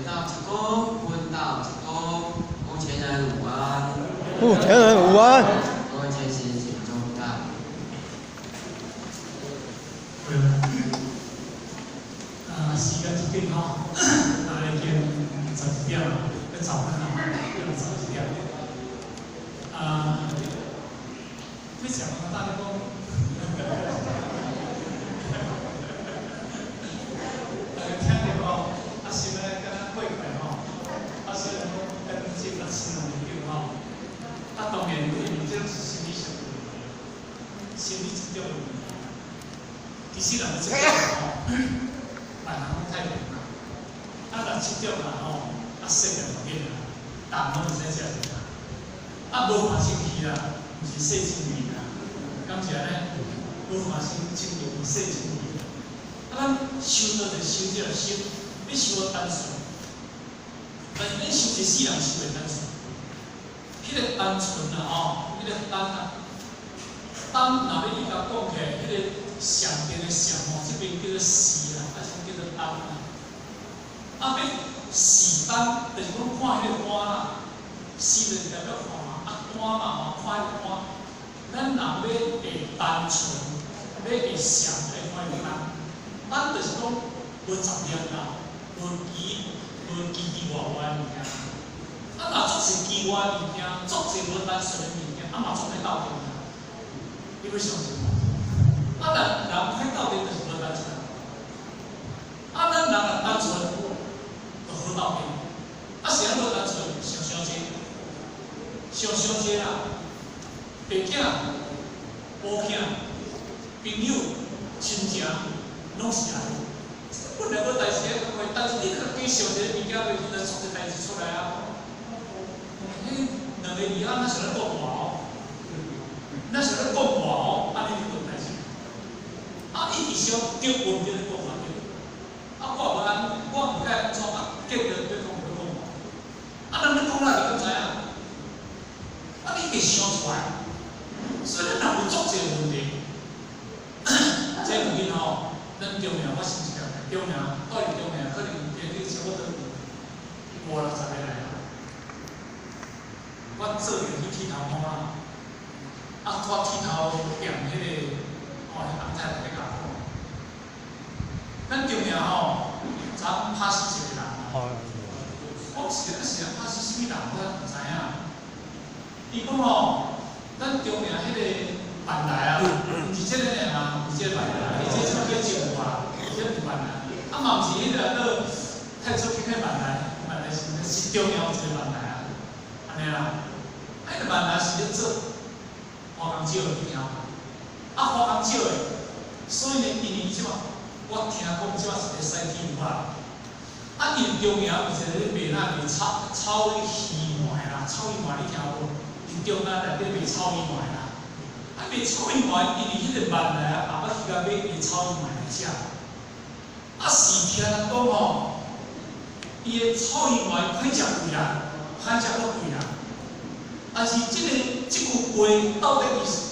道成功，問道成功，目前人午安。目前人午安。各位禅師，請坐下。啊，時間這邊吼，啊已經11點啦，欲走啦，欲走一點。啊，你食飯搭你講，大家聽著吼，啊心內敢若過快吼，啊雖然講60,000人有吼，啊當然因為這攏是心理上的問題，心理這種的問題。其實人欲這種吼，萬人攏太難啦，啊若這種啦吼，啊說就無緊啦，啖攏會使食著啦。啊無看清氣啦，毋是說清氣啦，敢是按呢？無看清清氣，毋是說清氣。啊，咱修道就修這個心，欲修單純，但是咱修一世人修袂單純。彼個單純啊吼，彼個單啊，單若欲伊共講起來，彼個上邊的上吼，這邊叫做視啊，抑是叫做單啊。啊，欲視單，就是講看彼個單啦，視就是代表看嘛，啊單嘛吼，看彼個單。咱人欲會單純，欲會善，愛看彼個單。單就是講無雜念啦，無奇無奇奇外外的物件。啊，若足濟奇怪的物件，足濟無單純的物件，啊嘛總咧鬥陣啊。你欲相信無？啊，若人歹鬥陣就是無單純。啊，咱人若單純，就好鬥陣。啊，是按怎無單純？想傷濟，想傷濟啦。爸囝、某囝、朋友、親情，攏是按呢。本來無代誌的，但是你家己想一個物件，就創一個代誌出來啊。彼兩個字啊，若想咧講話哦，若想咧講話哦，按呢就無代誌。啊，一直想對，無毋對咧講話對。啊，我無按，我毋該按怎啊，結論欲講欲講話。啊，人咧講了你敢知影？啊，你會想出來。所以咱若有足濟問題，這問題吼，咱中暝我先一條，中暝到佇中暝可能今日差不多五六十個來啊。我做著去剃頭毛啊，啊，我剃頭店彼個吼，翁太太咧共講，咱中暝吼，昨昏拍死一個人啊。我是啊是啊，拍死啥物人我毋知影。伊講吼，咱中暝彼個萬來啊，毋是這個爾啊，毋是這個萬來，伊這這叫政府啊，這毋是萬來。啊嘛毋是彼個做太祖宮彼萬來，萬來是是中暝有一個萬來啊，按呢啦。啊，彼個萬來是咧做華工少的，你聽無？啊，華工少的，所以呢，因為這馬我聽講這馬是咧使天法。啊，因中暝有一個咧賣啥賣草草魚糜啦，草魚糜你聽無？佇中央內底賣草魚糜啦。啊，賣草魚糜，因為彼個萬來啊，後捌去共買伊草魚糜來食。啊，是聽人講吼，伊的草魚糜歹食貴啦，歹食閣貴啦。但是這句話到底伊是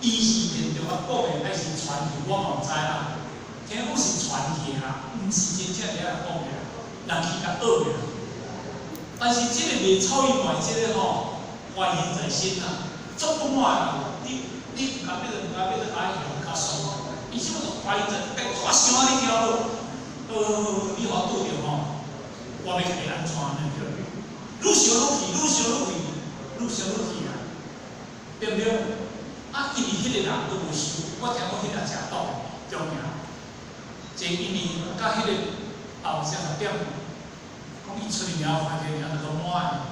伊是現場啊講的，還是傳去，我嘛毋知啦。聽講是傳去的啦，毋是真正佇遐講的啦，人去共學的啦。但是這個賣草魚糜這個吼，懷疑在心啊，足講話啦，你毋敢變做毋敢變做愛嫌較爽，伊這麼懷疑在，欸，我想啊，你聽無？你予我拄著吼，我欲共你按怎呢？愈想愈氣，愈想愈氣，愈想愈氣啊，對毋對？啊，因為彼個人閣無收，我聽講彼個食毒的，中暝，前一年佮彼個後生10點，講伊出去爾看見爾就落滿的，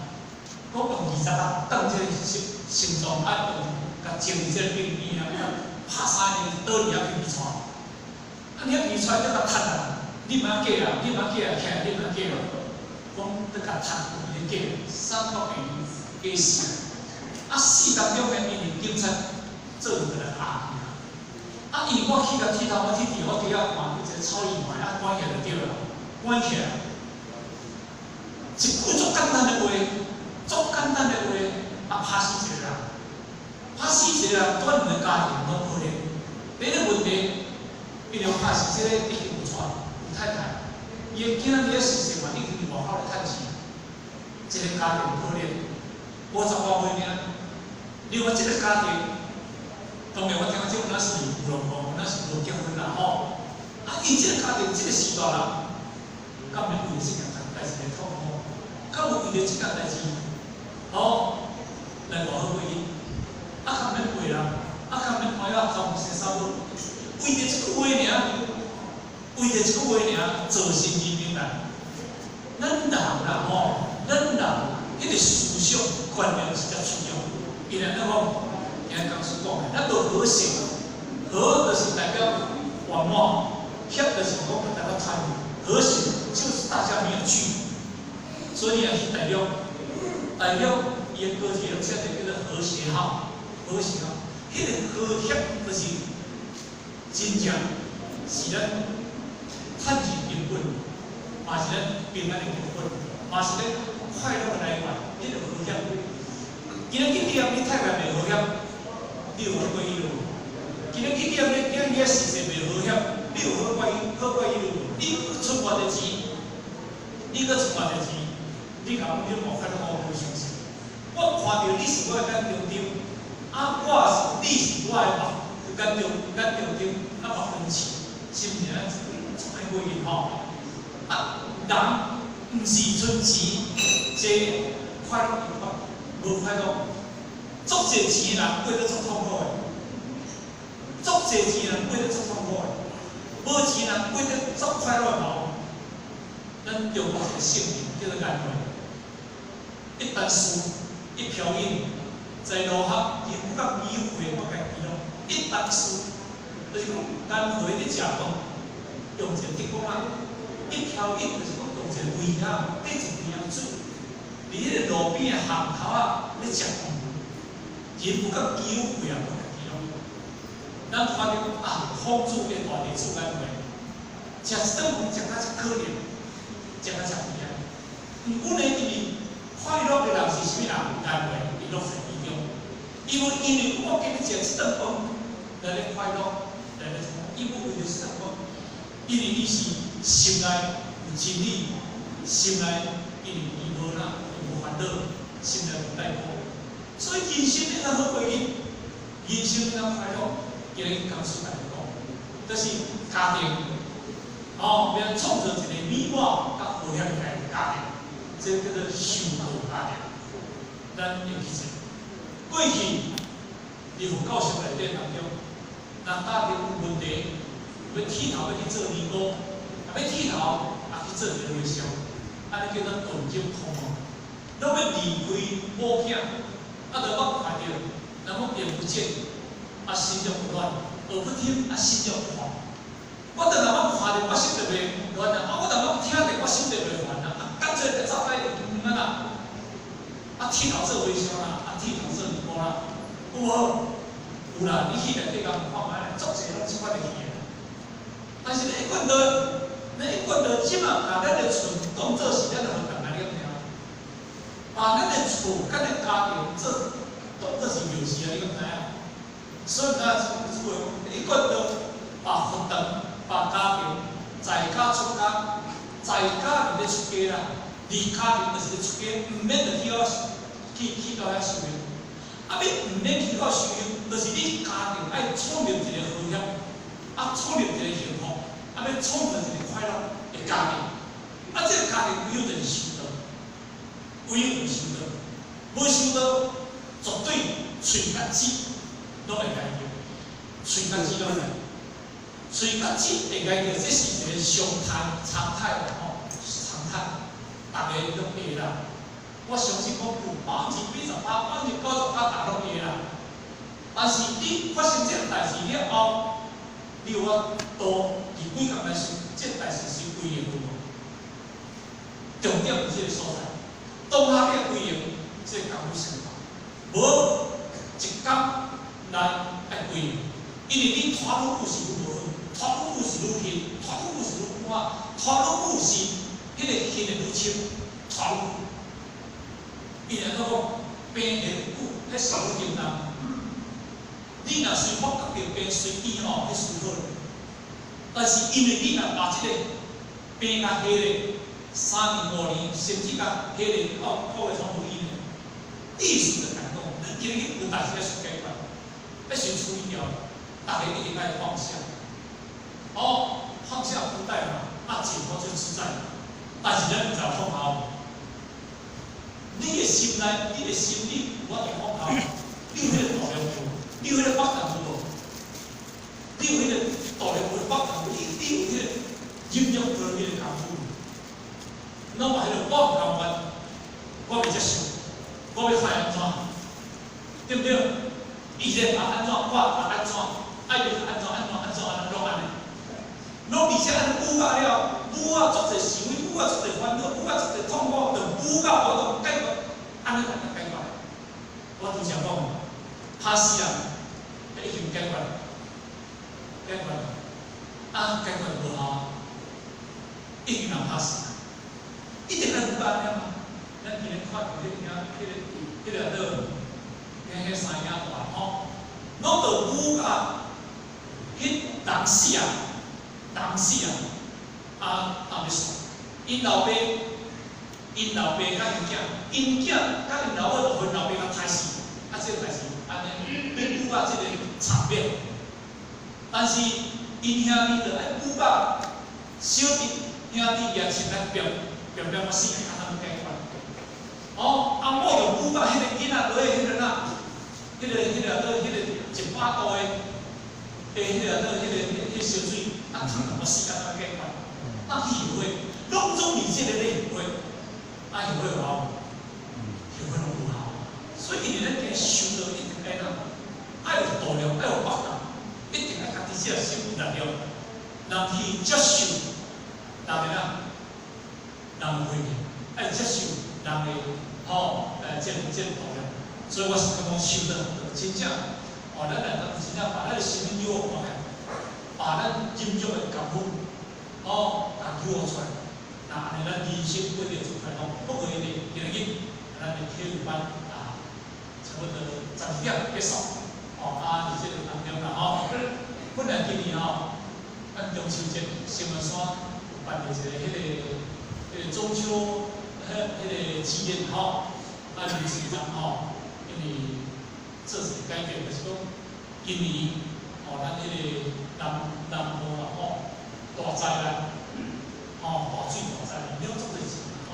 講用20工斷這個心心臟愛用共整這個病院啊，拍3年倒佇遐去帶，啊，你遐去帶你共踢啊，你毋通假啊，你毋通假啊，起來你毋通假啊，講你共踢，伊咧假，送到病院假死。啊，死當中呢，因為警察做有來壓伊啊。啊，因為我去共剃頭，我剃剃，我佇遐看有一個草魚糜，啊，關起來就對啦，關起來。一句足簡單的話，足簡單的話，啊，拍死一個人，拍死一個人，蹛兩個家庭攏可憐。第一個問題，因為拍死這個已經有娶有太太，伊伊的囝佇咧實習嘛，已經佇外口咧趁錢，一個家庭破裂，50外歲爾。另外這個家庭，當然我聽講這有哪是有老公，有哪是無結婚啦吼。啊，伊這個家庭，這個時代人，敢免為著這件代誌來痛苦？敢有為著這件代誌，吼來偌好過日？啊，較免陪人，啊，較免看遐同生查某，為著這句話爾，為著這句話爾，造成人命難。咱人啦吼，咱人彼個思想觀念實在重要。伊來怎講？今日講師講的，咱無和諧，和就是代表圓滿，協就是講代表參與，和諧就是大家沒有距離。所以你若去大陸，大陸伊的高鐵攏寫著叫做和諧號，和諧號，彼個和諧就是真正是咱趁錢根本，嘛是咱平安的根本，嘛是咱快樂的來源，彼個和諧。今日去店，你太太袂和諧，你有好過伊無？今日去店，你囝兒事勢袂和諧，你有好過伊好過伊無？你出偌濟錢，你閣出偌濟錢，你共阮你無法度我無相信。我看著你是我的眼中釘，啊，我是你是我的目眼中眼中釘，啊目分刺，是毋是安尼？足歹過癮吼！啊，人毋是賰錢，這快樂無快樂，足濟錢的人過得足痛苦的，足濟錢的人過得足痛苦的，無錢人過得足快樂的無。咱中國一個聖人叫做顏回，一箪食，一瓢飲，在路學，人不甲機會，我共記錄。一箪食，就是講顏回咧食飯，用一個竹篙仔；一瓢飲，就是講用一個罐仔，缀一瓶水，佇彼個路邊的巷頭仔咧食飯，人不甲機會啊，我共記錄。咱看著啊，孔子的大弟子顏回，食一頓飯食甲遮可憐，食甲遮悲哀。毋過呢，因為快樂的人是啥物人？顏回伊樂在其中。因為我今日食這頓飯來咧快樂，來咧創，伊無為著這頓飯，因為伊是心內有真理，心內因為伊無哪，伊無煩惱，心內無帶苦，所以人生欲通好過日，人生欲通快樂，今日講師來講，就是家庭，哦，欲創造一個美滿佮和諧的家庭，這個叫做修道家庭。咱會記者，過去佇佛教協內底當中，若家庭有問題，欲剃頭欲去做尼姑，啊欲剃頭啊去做一个和尚，按呢叫做斷酒通門，攏欲離開某囝，啊，著目看著，那麼眼不見，啊心就不亂；耳不聽，啊心就不慌。我著若捌看著，我心就袂亂啊；啊，我若捌聽著，我心就袂煩啊。啊，乾脆就走來遠遠啊！啊，剃頭做和尚啦，啊，剃頭做尼姑啦，有無？有啦，你去內底共看覓啦，足濟攏這款的去的。但是你一貫道，你一貫道，這馬共咱的厝當做是咱的佛堂來了爾，把咱的厝佮咱家庭做當做是廟寺啊，你敢知影？所以咱這句話講，一貫道把佛堂、把家庭，在家出家，在家就咧出家啦，離家庭就是咧出家，毋免就去到去去到遐修行。啊，欲毋免去到修行，就是你家庭愛創立一個和諧，啊，創立一個幸福，啊，欲創造一個快樂的家庭。啊，這個家庭唯有就是修道，唯有就是修道，無修道，絕對喙佮舌攏會礙著，喙佮舌攏會礙，喙佮舌會礙著，這是一個常態，常態吼，常態，逐个攏會啦。我相信講有88%、98%，逐個攏會啦。但是你發生這個代誌了後，你有法度佇幾工來想，這個代誌是歸因無？重點佇這個所在，當下你歸因，這個功夫成大。無一工內愛歸因，因為你拖愈久是愈無好，拖愈久是愈恨，拖愈久是愈搬，拖愈久是彼個恨會愈深，拖愈久。伊按怎講？病會愈久，彼傷愈重。你若隨發覺著病隨醫吼，彼隨好。但是因為你若把這個病甲彼个3年5年，甚至甲彼个靠靠个拢无医呢。一时的感动，你今日有代志爱先解决，爱先处理掉，大家一定爱放下。哦，放下不带嘛，啊，解脱就自在。但是咱毋知放下無？你的心內，你的心理有法度放下，你有彼個度量無？你有彼個腹量無？你有彼個度量無？腹量無？你有彼個忍辱波羅蜜的功夫？咱嘛彼個我毋甘願，我袂接受，我欲看按怎，對毋對？伊咧啊按怎，我啊按怎，愛欲按怎按怎按怎按怎攏按呢？攏而且按呢舞甲了，舞啊足濟是非，舞啊足濟煩惱，舞啊足濟痛苦，就舞甲無法度解決，按呢才會解決。我拄才講，拍死人，彼已經解決，解決，啊解決無效，已經人拍死。一定愛舞甲按呢嘛？咱今日看著彼影，彼個倒，彼三影大吼，攏著舞甲，彼人死啊，人死啊，啊，踮咧算，𪜶老爸佮𪜶囝，𪜶囝佮𪜶老母就予𪜶老爸共刣死，啊，這個代志按呢，欲舞甲這個場面，但是𪜶兄弟就愛舞甲小弟兄弟也穿來變。變變啊死，啊通解決？哦，啊某就舞甲彼個囡仔佇咧彼個哪，彼個倒彼個100度的，彼個倒彼個彼燒水，啊燙淡薄死，啊通解決？啊去後悔，攏總佇這個咧後悔，啊後悔有效無？後悔攏無效。所以，因為咱今日修道一定愛哪，愛有度量，愛有腹量，一定愛家己這心力量，人去接受，人的哪？人的回應，愛接受人的吼，這個度量，所以我是感覺修道真正，哦，咱來咱真正把咱的心誘惑看，把咱忍辱的功夫，吼，共誘惑出來，那按呢咱人生過得就快樂。不過因為今日咱的體育班啊，差不多12點結束，哦，啊，佇這個當中啦吼，本來今年吼，咱中秋節新聞山有辦一個彼個。彼個中秋，彼個紀念吼，啊，臨時長吼，因為做一個改變，就是講今年吼，咱彼個南部啊吼，大災難，吼，大水大災難，了足濟錢吼，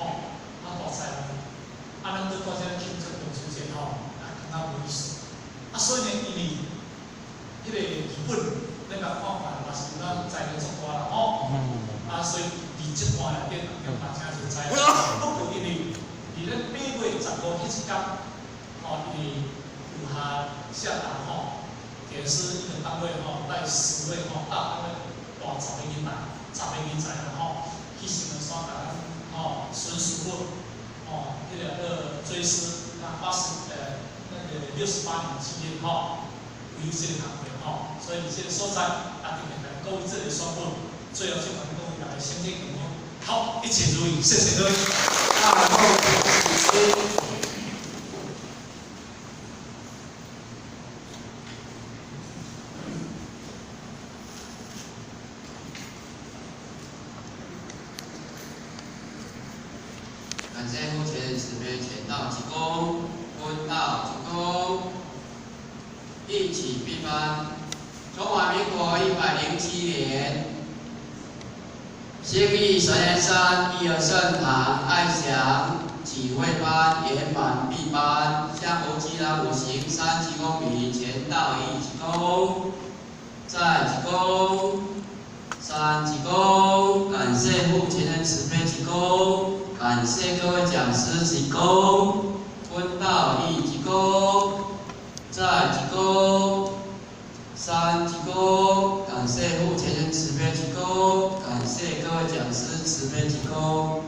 啊大災難，啊咱閣帶遮慶祝中秋節吼，啊感覺無意思，啊所以呢，因為彼個日本，咱共看看嘛是有咱災難足大啦吼，啊所以。佇這段內底，大家就知。不過因為佇咱8月15彼一工，吼，因為有下下達吼，也是一個單位吼，帶10位吼，大單位帶十個囡仔，十個囡仔啦吼，去新聞山共咱吼孫師傅吼，彼個個追思那80那個68年紀念吼，有這個工課吼，所以佇這個所在，啊，特別來各位這個宣布，最後這款各位大家身體健康，好，一切如意，謝謝各位。大眾。感謝目前慈悲虔道濟公，坤道濟公，一起閉班。中華民國107年，新義神元山一二聖堂愛祥啟慧班圓滿閉班，香火吉蘭五行三濟公比虔道一濟公，再濟公，三濟公，感謝目前人慈悲濟公。感謝各位講師濟公，坤道一濟公，再濟公，三濟公，感謝護前人慈悲濟公，感謝各位講師慈悲濟公。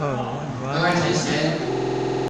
嗯。